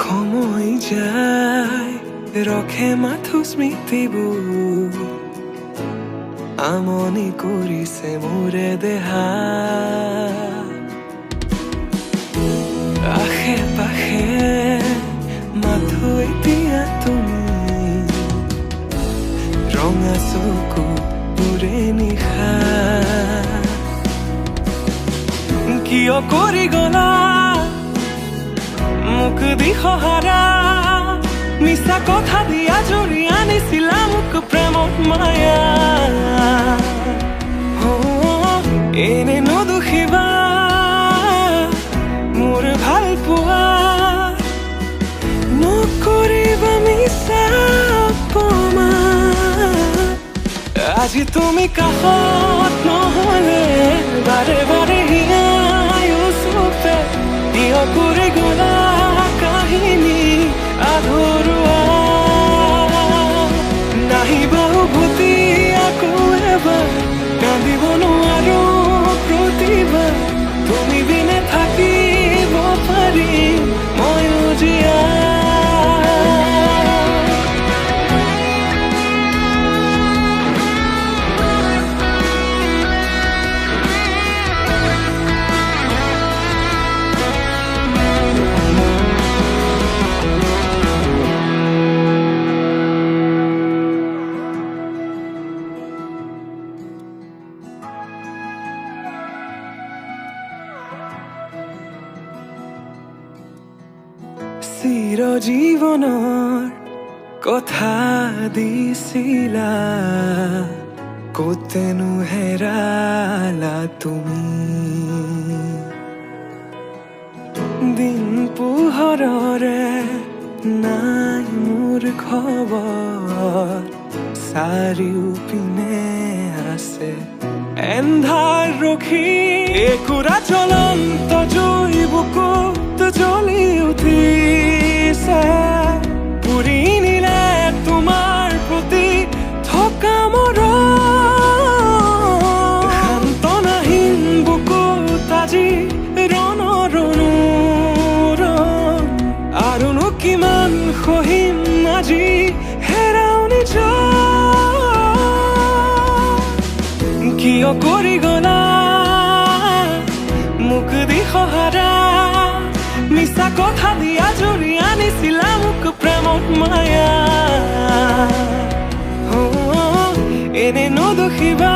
সময় যায় ৰখে মাথো স্মৃতিবোৰ আমনি কৰিছে মোৰে দেহা আশে পাশে মাথো এতিয়া তুমি ৰঙা চকু মোৰে নিশা কিয় কৰি গলা মোক দিশহাৰা মিছা কথা দিয়া জুৰি আনিছিলা মোক প্ৰেমত মায়া এনে নুদুখিবা মোৰ ভাল পোৱা নকৰিবা মিছা অপমান আজি তুমি কাষত নহলে বাৰে বাৰে হিয়াই উচুপে কিয় কৰি গলা কাহিনী আধৰুৱা নাহিবা উভতি আকৌ এবাৰ কান্দিব নোৱাৰো প্ৰতিবাৰ তুমি বিনে থাকিব পাৰিম ময়ো জীয়া চিৰজীৱনৰ কথা দিছিলা ক'তেনো হেৰালা তুমি দিন পোহৰৰে নাই মোৰ খবৰ চাৰিওপিনে আছে এন্ধাৰ ৰখি একুৰা জ্বলন্ত জুই বুকুত জ্বলি উঠিছে পুৰি নিলে তোমাৰ প্ৰতি থকা মৰম সান্তনাহীন বুকুত আজি ৰণৰ অনুৰণ আৰুনো কিমান সহিম আজি হেৰাও নিজৰ কিয় কৰি গলা মোক দিশহাৰা মিছা কথা দিয়া জুৰি আনিছিলা মোক প্ৰেমত মায়া এনে নুদুখিবা।